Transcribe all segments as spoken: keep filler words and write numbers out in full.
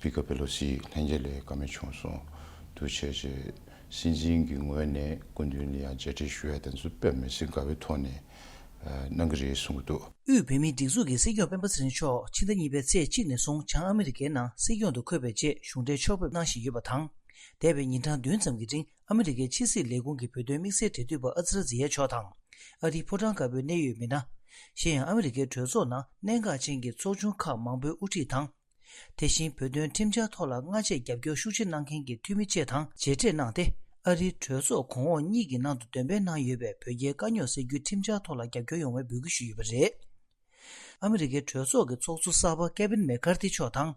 སྤི་ཀར་པེ་ལོ་སི་ལྷན་རྒྱས་ལ་བཀའ་མོལ་བྱུང་སོང་། ཐུགས་རྗེ་ཆེ། སྲིད་འཛིན་གྱི་ངོས་ནས་སྐུ་མདུན་ལ་ཡང་མཇལ་འཕྲད་ཞུ་ཡ་དེ་ཚོ་དཔེ་མི་སྲིད་དགའ་བའི་ཐོག་ནས་གནང་གི་རེད་གསུང་གི་འདུག། དབུས་བོད་མིའི་སྒྲིག་འཛུགས་ཀྱི་སྲིད་སྐྱོང་སྤེན་པ་ཚེ་རིང་མཆོག་ཕྱི་ཟླ་གཉིས་པའི་ཚེས་གཅིག་ནས་བཟུང་བྱང་ཨ་མི་རི་ཀའི་ནང་སྲིད་སྐྱོང་དུ་འཁོད་པའི་ཆེད་གཞུང་འབྲེལ་ཕྱོགས་ཕེབས་གནང་བཞིན་ཡོད་པ་དང་། འདས་པའི་ཉིན་གྲངས་བདུན་ཙམ་གྱི་རིང་ཨ་མི་རི་ཀའི་ཕྱི་སྲིད་ལས་ཁུངས་ཀྱི་བོད་དོན་དམིགས་བསལ་འབྲེལ་མཐུད་པ་ཨ་ཛི་ར་ཛི་ཡ་མཆོག་དང་། ཨ་རིའི་ཕོ་བྲང་དཀར་པོའི་གནད་ཡོད་མི་སྣ། གཞན་ཡང་ཨ་མི་རི་ཀའི་གྲོས་ཚོགས་ནང་གནད་འགག་ཅན་གྱི་ཚོགས་ཆུང་ཁག་མང་པོའི་དབུ་ཁྲིད་དང་། དེ་བཞིན་བོད་དོན་ཁྲིམས་འཆར་ཐོག་ལ་སྔ་རྗེས་རྒྱབ་སྐྱོར་ཤུགས་ཆེ་གནང་མཁན་གྱི་འཐུས་མི་བཅས་དང་མཇལ་འཕྲད་གནང་སྟེ། ཨ་རིའི་གྲོས་ཚོགས་གོང་འོག་གཉིས་ཀྱི་ནང་དུ་འདོན་སྤེལ་གནང་ཡོད་པའི་བོད་རྒྱའི་དཀའ་རྙོག་སེལ་རྒྱུའི་ཁྲིམས་འཆར་ཐོག་ལ་རྒྱབ་སྐྱོར་ཡོང་བའི་འབོད་སྐུལ་ཞུས་ཡོད་པ་རེད། ཨ་མི་རི་ཀའི་གྲོས་ཚོགས་ཀྱི་ཚོགས་གཙོ་གསར་པ་ཀེ་ཝིན་མེ་ཀར་ཐི་མཆོག་དང་།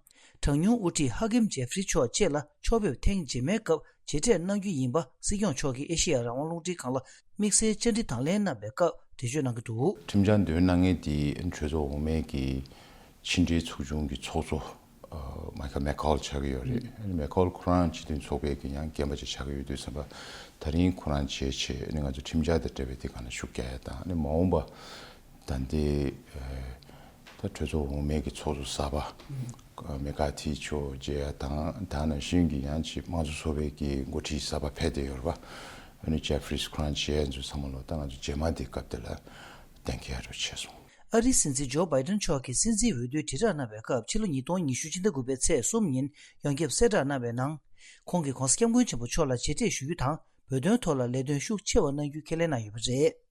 གྲངས་ཉུང་དབུ་ཁྲིད་ཧ་ཀིམ་ཇེ་ཧྥི་རི་མཆོག་བཅས་ལ་ཕྱོགས་ཕེབས་ཐེངས་རྗེས་མའི་སྐབས་མཇལ་འཕྲད་གནང་རྒྱུ་ཡིན་པ་སྲིད་སྐྱོང་མཆོག་གིས་ཨེ་ཤེ་ཡ་རང་དབང་རླུང་འཕྲིན་ཁང་ལ་དམིགས་བསལ་བཅར་འདྲི་དང་ལེན་གནང་པའི་སྐབས་འགྲེལ་བརྗོད་གནང་གི་འདུག། ཁྲིམས་འཆར་འདོན་གནང་མཁན་དེ་གྲོས་ཚོགས་འོག་མའི་གི་ཕྱི་འབྲེལ་ཚོགས་ཆུང་གི་ཚོགས་གཙོ་མའི་ཁལ་མེ་ཁོལ་ཆགས་ཀྱི་ཡོད་རེད། ཨ་ནི་མེ་ཁོལ་ཁོ་རང་སྤྱི་མཐུན་ཚོགས་པའི་གི་ཡང་རྒན་པ་ཅིག་ཆགས་ཀྱི་ཡོད་དུས་ཙམ་པ། ད་རིང་ཁོ་རང་བྱས་བྱས་ཨ་ནི་ང་ཚོ་ཁྲིམས་འཆར་དང་འབྲེལ་བའི་དེ་ག་ནས་ཤུགས་རྒྱག་ཡ་དང་། ཨ་ནི་མ་འོངས་པ་ད་འདི་ད་གྲོས་ཚོགས་འོག་མའི་གི་ཚོགས་གཙོ་གསར་པ་མེ་ཀར་ཐི་མཆོག་མཇལ་ཡ་དང་། ད་ནང་བཞིན་གི་ཡང་ཅིག་དམངས་གཙོ་ཚོགས་པའི་གི་འགོ་ཁྲིད་གསར་པ་ཕེབས་བསྡད་ཡོད་རེད་པ། ཨ་ནི་ཇེ་ཧྥི་རི་ཁོ་རང་མཇལ་ཡ་ཚོ་ཚང་མ་ལོ་ད་ང་ཚོ་རྗེས་མ་དེ་སྐབས་དེ་ལ་གཏན་འཁེལ་ཡ་རུ་བྱས་སོང་། ཨ་རིའི་སྲིད་འཛིན་ཇོ་བྷའི་ཏན་མཆོག་གིས་སྲིད་འཛིན་འོས་བསྡུའི་དྲིལ་བསྒྲགས་གནང་བའི་སྐབས་ཕྱི་ལོ་ཉིས་སྟོང་ཉི་ཤུ་ཕྱི་ཟླ་དགུ་པའི་ཚེས་གསུམ་ཉིན་ཡོངས་ཁྱབ་གསལ་བསྒྲགས་གནང་བའི་ནང་། ཁོང་གིས་༧གོང་ས་༧སྐྱབས་མགོན་ཆེན་པོ་མཆོག་ལ་མཇལ་འཕྲད་ཞུ་རྒྱུ་དང་བོད་དོན་ཐོག་ལ་ལས་དོན་ཤུགས་ཆེ་བ་གནང་རྒྱུ་ཁས་ལེན་གནང་ཡོད་པ་རེད།